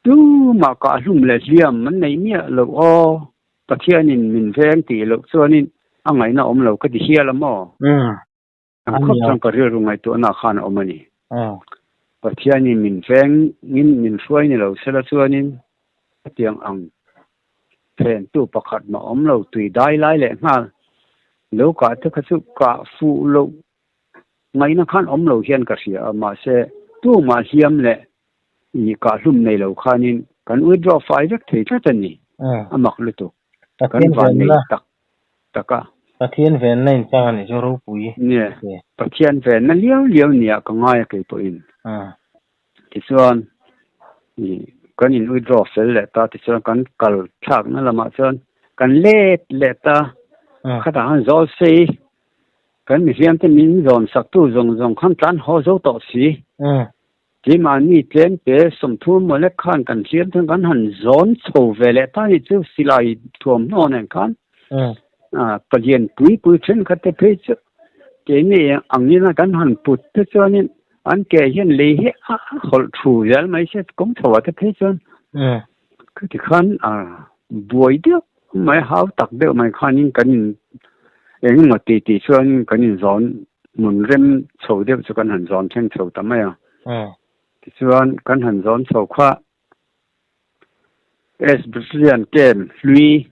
tumah kah hlum leh hliam an nei miah loh aw, Pathianin min veng tih loh chuanin a ngaihna awm lo ka ti hial a maw? Ang khawp chuan ka rilru ngaihtuahna khan a awm a ni. Pathianin min vengin min hruai ni lo sela chuanin hetiang ang phentu pakhat mah awm lo tui dai lai leh nghal lo kah te kha chu kah fuh loh ngaihna khan awm lo hian ka hria a, mahse tumah hliam leh i kah hlum nei lo khanin kan withdraw fai vek thei tlat a ni, a mak lutuk. Kan van nei tak tak a. Pathian venna in chang a nih chu ropui. Nia, Pathian venna liau liau nia ka ngai a kei pawhin. Tichuan kan in withdraw fel leh ta tichuan kan kal thlakna lamah chuan kan let leh ta. Khatah khan zawl sei kan mihliam te min zawn sak tu zawng zawng khan tlan haw zo tawh si. Keimahni tlemte sawmthum mawle khan kan hliam chuan kan han zawn chho ve leh ta ni chu silai thuamhnaw nen khan palian pui pui thenkhat te phei chu keini angin a kan han put te chuanin an ke hian lei hi a hawlh thu zel mai se kawng chho ah te phei chuan khati khan buai deuh mai hau tak deuh mai khanin kan in engemaw tih tih chuan kan inzawn Hmun rem chho deuh chu kan han zawn thleng chho ta mai a. Tichuan kan han zawn chho kha S Brazilian camp hlui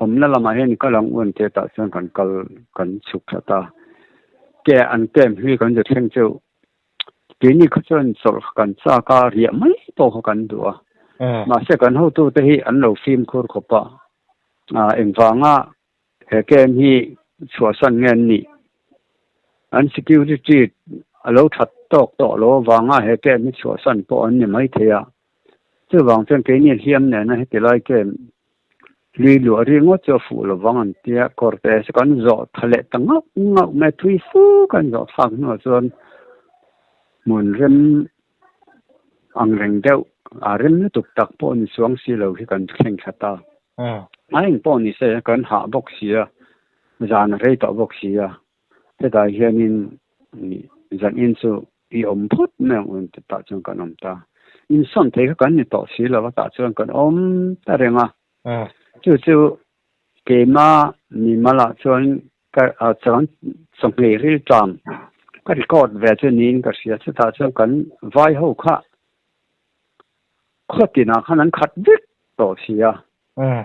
awmna lamah hian kal ang u an tih tah chuan kan kal kan chhuk thla ta. Ke an camp hlui kan zu thleng chu keini kha chuan chawlh kan chak a riah mai pawh kha kan duh a. Mahse kan hotute hi an lo fimkhur khawp a, engvanga He camp hi chhuahsan nge an nih? An security a lo that tawk tawh lo avanga he camp hi chhuahsan pawh an ni maithei a. Chuvang chuan keini hliam nena heti lai camp hlui luah ri ngawt chu a fuh lovang an tia kawrte chu kan zawh tha leh ta ngauh ngauh mai a, thui fu kan zawh thlak hnuah chuan hmun rem ang reng deuh a rem lutuk tak pawh ni chuang si lo hi kan thleng thla ta. A eng pawh ni se kan hah bawk si a, zan a rei tawh bawk si a, hetah hianin zan in chu i awm phawt mai ang u ti tah chuan kan awm ta. Insawn thei kha kan ni tawh si lo a tah chuan kan awm ta reng a. Chu chu keima mimalah chuan ka chuan chawhmeh rilṭam ka record ve chu niin ka hria chutah chuan kan vai ho kha khaw tinah khan an khat vek tawh si a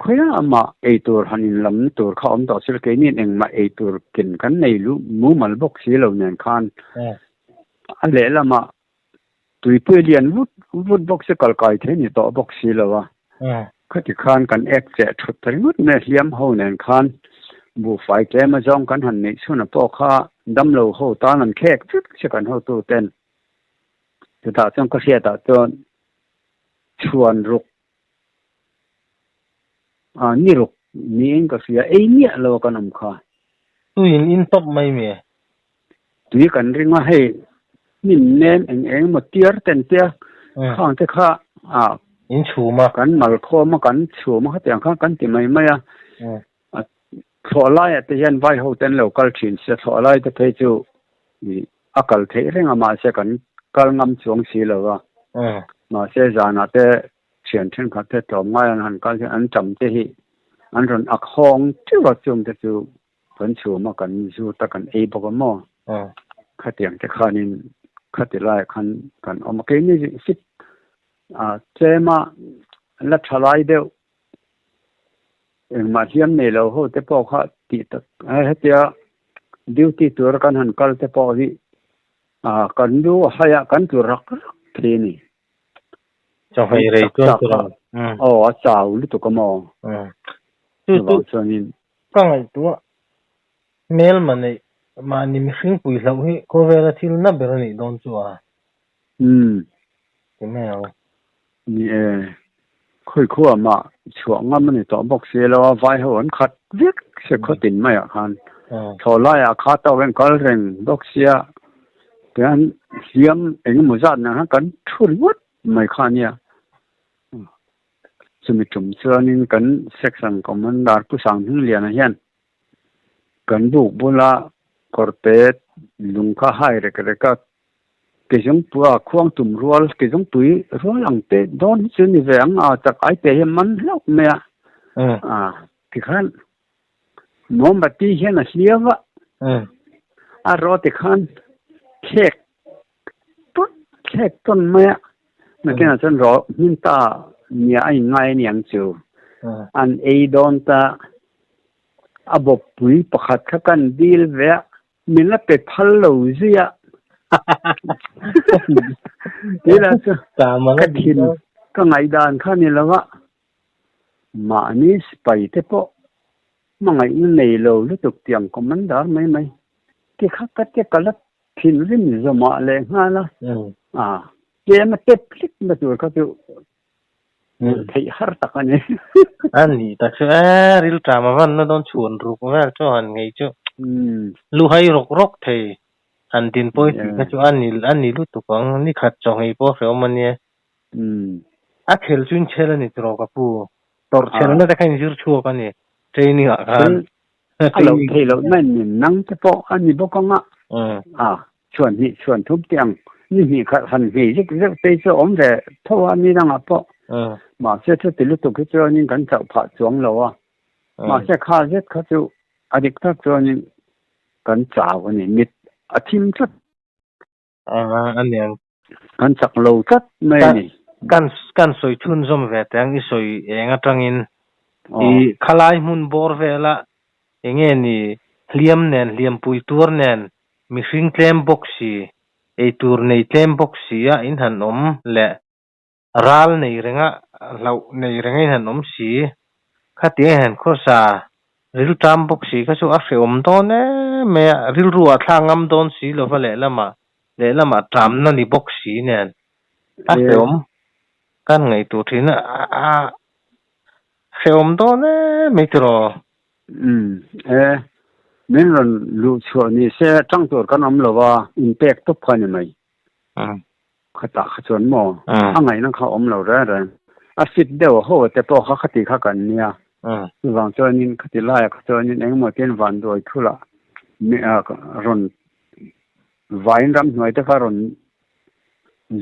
khawiah amah ei tur han inlam tur kha awm tawh si lo keini engmah ei tur ken kan nei luh mumal bawk si lo nen khan a lehlamah tuipui lian vut vut bawk si kalkai thei ni tawh bawk si lo a khati khan kan ek cheh thut ta ringawt mai a hliam ho nen khan buhfai tlem azawng kan han neih chhun a pawh kha damlo ho tan an khek vek che kan hotu ten chutah chuan ka hriatah chuan chhuan ruk ah ni ruk niin ka hria ei miah lo a kan awm kha. Tuiin in tawp mai mi? Tui kan ring a hei hnim nen eng eng emaw tiar ten tia khang te kha ah in chhum a kan mal khawm a kan chhum a khatiang khan kan ti mai mai a thlawh laiah te hian vai ho te an lo kal thin sia thlawh lai te phei chu ih a kal theih reng a mahse kan kal ngam chuang si lo a mahse zanah te thian thenkhat te tlawm ngai an han kal hian an tam te hi an rawn ak hawng teuh a chung te chu Kan chhum a, kan zut a, kan ei bawk a maw? Khatiang te khanin khati laiah khan kan awm a. Keini sit tlema la tha lai deuh engmah hliam nei lo ho te pawh kha tih tak hetia duty tura kan han kal te pawh hi kan lu a hai a, kan tlu rak rak thei a ni. Chawhmeh rei chuan chu rawn. Aw a chau lutuk a maw? Chuvang chuanin. Ka ngaihtuah hmelma neih mahni mihring pui hlauh hi khawvela thil na ber a nih dawn chu a. Umm. Ti mai ang. Ni e. Khawi khuah mah chhuah ngam a ni tawh bawk si lo a, vai ho an khat vek se khawtin maiah khan. Thlawh laiah kha tawk in kal reng bawk sia tihian hliam eng emaw zat nen khan kan thu ringawt mai kha a nia. Chumi tum chuanin kan section commander Pu Sanghmingliana hian kan buk bula kawrte lung kha hai rek rek a, kezungpua khuang tum rual, kezungpui rual ang te dawn hi chu ni ve ang a, chak ai te hian man hlauh mai a, tikhan mawmbati hian a hliau a, a rawh tikhan thlek tawt thlek tawn mai a, nakinah chuan rawh hmin ta nia a inngai a niang chu an ei dawn ta a bawppui pakhat kha kan dil ve a, min la pe phal lo zui a tih chu ka thin ka ngaihdan kha ni lo a, mahni sipai te pawh hmangaihna nei lo lutuk tiang commander mai mai ti kha ka ti ka la Thinrim zawmah leh nghal a, a tlem a tep hlik na tur kha chu theih har tak a ni. A ni tak chu e, rilṭam a van na dawn chhuan ruk vel chu han ngei chu lu hai rawk rawk thei han din pawi tih kha chu a ni a ni lutuk ang, ni khat chaw ngei pawh a hrehawm a nia. A khel chu in chhel a ni tiraw ka pu, tawrh chhelna te kha in zir chhuak a ni training ah khan. A loh theih loh na in nang te pawh a ni bawk ang a, a chhuan hnih chhuan thum tih ang ni hnih khat han hmei zek zek te hi chu a awm ve tho a ni dangah pawh mahse chuti lutuk hi chuanin kan chauh phah chuang lo a, mahse kha zet kha chu a dik tak chuanin kan chau a ni, mit a thim tlat. A niang. Kan chak lo tlat mai a ni. Kan kan sawi chhunzawm ve teh ang i sawi eng atangin i khalai hmun bawr vela enge ni hliam nen hliampui tuar nen mihring tlem bawk si eitur nei tlem bawk si a in han awm leh ral nei renga hlauh nei renga in han awm si khatiang in han khawsa rilṭam bawk si kha chu a hrehawm dawn em mai a rilru ah thla ngam dawn si lova lehlamah lehlamah ṭamna ni bawk si nen a hrehawm kan ngaihtuah ṭhin a a hrehawm dawn em mai tiraw. Umm e min rawn luh chhuah ni se ṭang tur kan awm lova inpek tawp kha a ni mai. Khatah kha chuan maw a ngaihna kha awm lo reng reng. A fit deuh ho te pawh kha khati kha kan nia. Chuvang chuanin khati laiah kha chuanin engemaw tin vanduai thulah rawn vain ramhnuai te kha rawn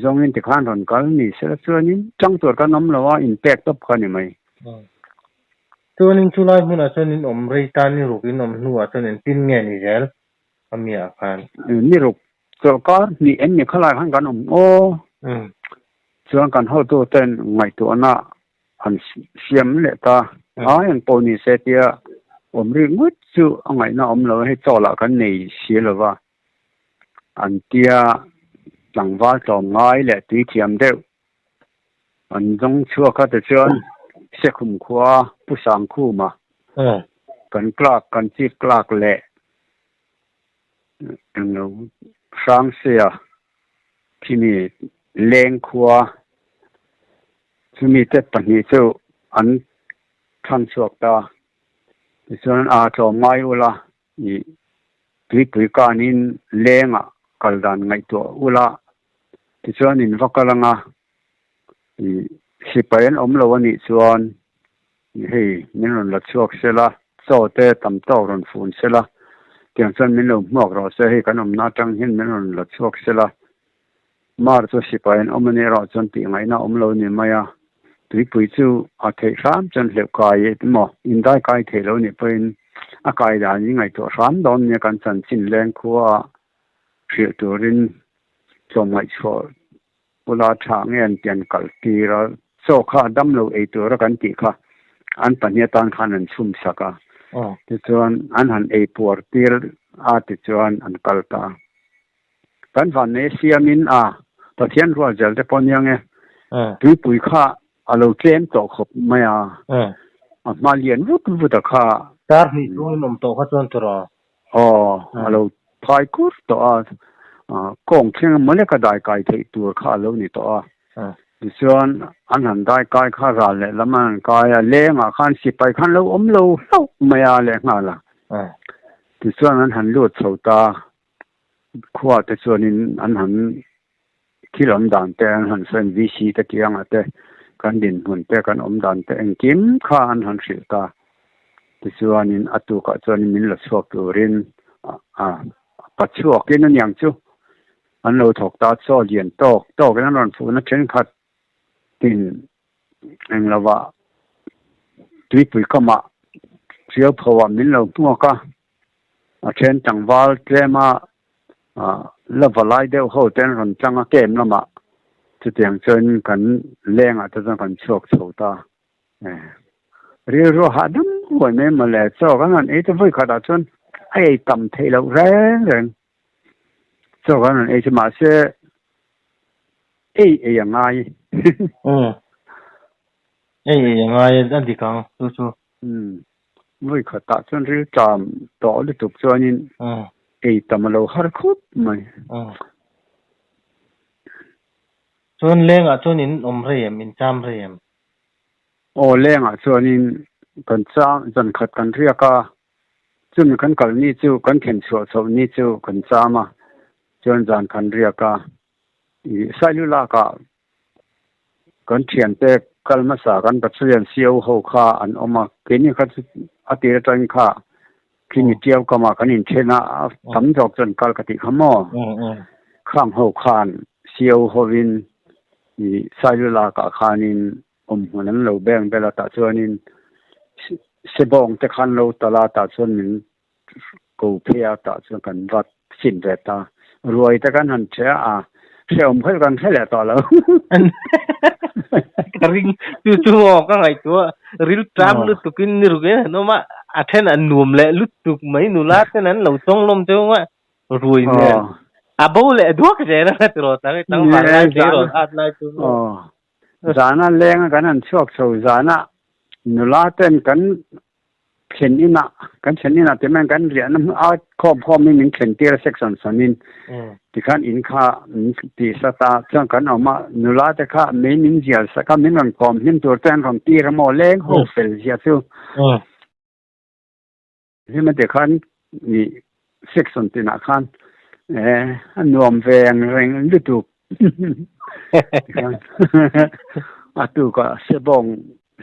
zawngin tikhan rawn kal ni sela chuanin chang tur kan awm lo a, inpek tawp kha a ni mai. Chuanin chulai hmunah chuan in awm rei ta ni ruk in awm hnuah chuan engtin nge ni zel a miah khan? Ni ruk Chawlhkar hnih en ni khalai khan kan awm aw. Chuan kan hotu ten ngaihtuahna an siam leh ta. Ai an pawh ni se tia awm rik ngawt chu a ngaihna awm lo a, hei chaw lah kan nei si lo va. An tia tlangval tlawm ngai leh tui thiam deuh an zawng chhuak kha tichuan Sekhum khua Pu Sangkhuma kan clerk kan chief clerk leh Englo Hrangseia khimi leng khua chumi te pahnih chu an thlan chhuak ta. Tichuan a tlawm ngai ula ih Tuipui kanin lengah kal dan ngaihtuah ula, tichuan in va kal anga ih sipai an awm lo a nih chuan hei min rawn la chhuak sela, chaw te tam tawk rawn fun sela, tiang chuan min lo hmuak rawh se, hei kan awmna atang hian min rawn la chhuak sela, Mar chu sipai an awm a nih erawh chuan tih ngaihna a awm lo ni mai a, tuipui chu a theih hram chuan hleuh kai emaw indai kai theih lo nih pawhin a kai dan in ngaihtuah hram dawn nia kan chanchin leng khua hrilh turin tlawmngaih chhuah bula tha nge an ti an kal tir a, chaw kha a dam lo ei tura kan tih kha an pahnih atan khan an chhum sak a, tichuan an han ei puar tir a tichuan an kal ta a. Kan vannei siamin a Pathian rual zel te pawh aniang e. Tuipui kha a lo tlem tawh khawp mai a, a hma lian vut vut a kha. Kar hnih chungin awm tawh kha chuan tur aw. Aw, a lo phai kur tawh a, kawng thleng mawle ka dai kai theih tur kha a lo ni tawh a. Tichuan an han dai kai kha ral leh lam an han kai a, lengah khan sipai khan lo awm lo hlauh mai a lehnghal a. Tichuan an han lut chho ta. Khua te chuanin an han thil awm dan te an han sawi VC te kiangah te kan dinhmun te kan awm dan te engkim kha an han hrilh ta. Tichuanin a tukah chuanin min la chhuak turin a pa chhuakin aniang chu an lo thawk ta chaw lian tawk tawkin an rawn fuhna thenkhat tin eng lovah tuipui kamah chiau phoah min lo hmuak a. A then tlangval tlema la va lai deuh ho te an rawn tlang a kem lamah chutiang chuan kan lengah te chuan kan chhuak chho ta. Rilru hahdam huai mai mawle chaw kan rawn ei te vawi khatah chuan a ei tam theih loh reng reng chaw kan rawn ei chu mahse ei ei a ngai. Ei ei a ngai a dik ang chu chu. Vawi khatah chuan rilṭam tawh lutuk chuanin ei tam a lo har khawp mai. Chuan lengah chuan in awm rei em, in cham rei em? Aw lengah chuanin kan cham, zan khat kan riak a, chumi kan kal ni chu kan thlen chhuah chhoh ni chu kan cham a, chuan zan kan riak a, ih Sailu lakah Kan thiante kal hmasa kan Pathian CO ho kha an awm a, keini kha chu a tir atangin kha khimi tiau kamah kan inthen a, a tam zawk chuan kal ka tih kha maw? Khang ho khan CO hovin ih Sailulakah khanin awm hmun an lo beng bel a, tah chuanin Sebawng te khan lo tal a, tah chuan min ko phei a tah chuan kan va sin ve ta. Ruai te kan han ṭhe a, hrehawm kha chu kan hre leh tawh lo. Ka ring chu chu maw ka ngaihtuah ril ṭam lutukin ni ruk in an awm a, a then an nuam leh lutuk mai nula ten an lo chawng lawm cheu a, ruai nen a bo leh duak zel a tiraw tlangval lai tleirawl at lai chu. Zana lenga kan han chhuak chho zana nula ten kan Thlen inah, kan thlen inah tih mai kan riahna hmun a khawm khawm in min thlen tir a section sawn in tikhan in kha min ti sat a, chuan kan awm a nula te kha mei min zial sak a min rawn kawm hlim tur te an rawn tir a maw leng ho fel zia chu hlim a tikhan ih section tinah khan eh a nuam ve ang reng lutuk a tukah sebawng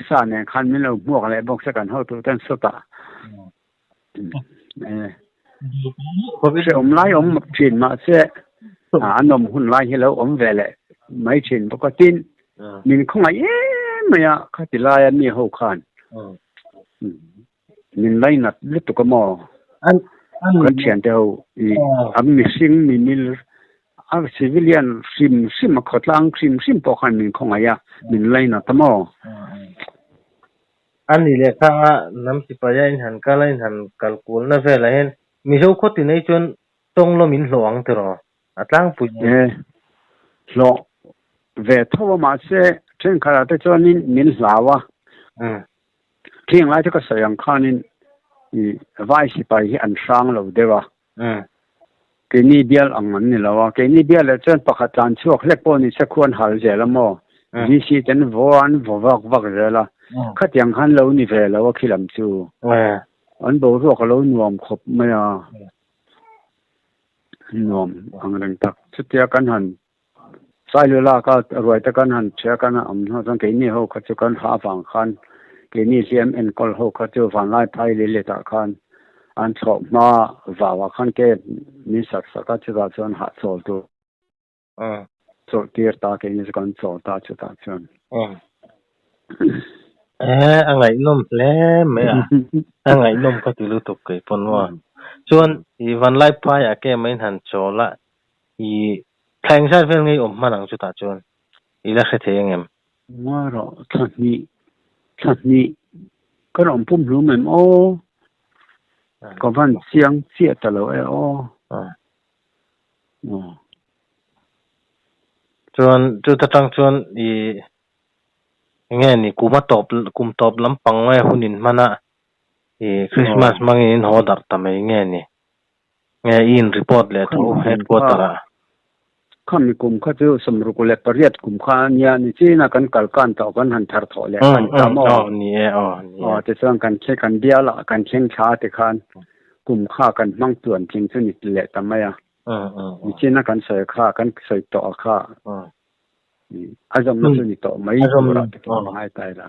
sa nen khan min lo hmuak leh bawk se kan hotu ten sawtah hrehawm lai awm thin mahse an awm hun lai hi lo awm ve leh mai thin bawk a tin min khawngaih em mai a khati laia mi ho khan Min lainat lutuk a maw? Kan thiante ho i an mihring mi mil a civilian hrim hrim a khawtlang hrim hrim pawh khan min khawngaih a, min lainat a maw? A ni leh khanga hnam sipaia in han kal a, in han kal kualna velah hian Mizo khaw ti nei chuan tawng lawm in hlawh ang tiraw? A tlangpui e. Hlawh ve tho a mahse thenkhatah te chuanin min hlau a. Khing lai chu ka sawi ang khanin i vai sipai hi an hrang lo deuh a. Keini bial ang an ni lo a. Keini bial leh chuan pakhat tlan chhuak hlek pawh ni se khuan hal zel a maw. VC ten vaw an vaw vak vak zel a. Khatiang khan lo ni ve lo a khi lam chu. An boruak a lo nuam khawp mai a. Nuam ang reng tak. Chutia kan han Sailu lak a ruai te kan han ṭhia kan han awm hnuah chuan keini ho kha chu kan hah avang khan keini hliam enkawl ho kha chu vanlai phai leh letah khan an thlawh hma vauah khan ke min sak sak a chutah chuan hahchawl tur chawlh tir ta keini chu kan chawl ta chutah chuan. Eh a ngaihnawm hle mai a, a ngaihnawm ka ti lutuk kei pawn maw. Chuan i vanlai phaiah ke mai in han chawl a i Thla eng zat vel ngei awm hman ang chutah chuan i la hre thei angem? Ngawi rawh, thla hnih, thla hnih ka rawn pum hlum em aw? Ka van chiang chiah ta lo e aw. Aw. Chuan chuta tang chuan i enge ni kum a tawp kum tawp lampang nge hun in hman a i Christmas hmangin in haw darh ta mai nge ni? Nge i in report leh tho headquarter ah? Khami kum kha chu 68 kum kha a nia ni chin a kan kal kan tawh kan han thar thawh leh kan ta maw? Aw ni e aw ni e. Aw tichuan kan thleng kan bial ah kan thleng thla a tikhan kum kha kan hmang tuan tling chu ni leh ta mai a. Ni chin a kan sawi kha kan sawi tawh a kha a zawmna chu ni tawh mai tur ah tikhan ngai ta ila.